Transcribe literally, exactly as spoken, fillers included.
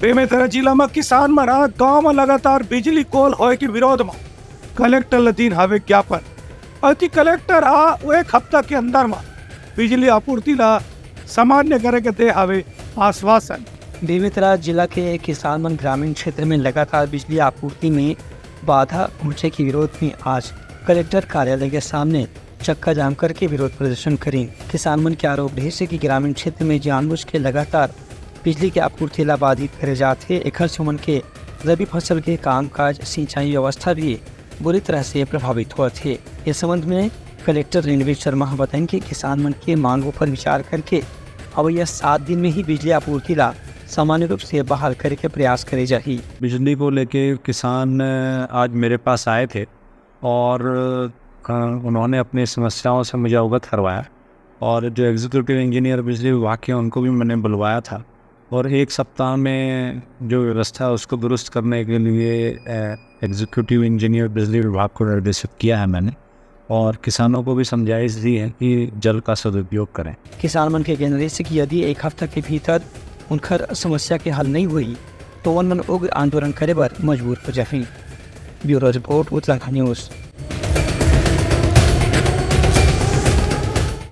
बेमेतरा जिला म किसान मन ह गांव म लगातार बिजली गोल होए के विरोध म कलेक्टर ल दीन हवे ज्ञापन। अति कलेक्टर ह एक हफ्ता के अंदर म बिजली आपूर्ति ल सामान्य करे के दे हवे आश्वासन। बेमेतरा जिला के किसान मन ग्रामीण क्षेत्र में लगातार बिजली आपूर्ति में बाधा पहुंचे के विरोध में आज कलेक्टर कार्यालय के सामने चक्का जाम करके विरोध प्रदर्शन करिन। किसान मन के आरोप रहिस हे कि ग्रामीण क्षेत्र में जानबूझ के लगातार बिजली के आपूर्ति ला बाधित करे जात हे। एखर से ओमन के रबी फसल के कामकाज, सिंचाई व्यवस्था भी बुरी तरह से प्रभावित होत हे। इस संबंध में कलेक्टर रणवीर शर्मा ह बताइन कि किसान मन के मांगों पर विचार करके अवैया सात दिन में ही बिजली आपूर्ति ला सामान्य रूप से बहाल करे के प्रयास करे जाही। बिजली को लेके किसान आज मेरे पास आए थे और अ, उन्होंने अपनी समस्याओं से मुझे अवगत करवाया और जो एग्जीक्यूटिव इंजीनियर बिजली विभाग के हैं, उनको भी मैंने बुलवाया था और एक सप्ताह में जो व्यवस्था है, उसको दुरुस्त करने के लिए अ, एग्जीक्यूटिव इंजीनियर बिजली विभाग को निर्देशित किया है मैंने और किसानों को भी समझाइश दी है कि जल का सदुपयोग करें। किसान मन के कहना रहिस कि यदि एक हफ्ता के भीतर उनकर समस्या के हल नहीं हुई, तो ओमन उग्र आंदोलन करे बर मजबूर हो जाही। Bureau report, Uttarakhand news.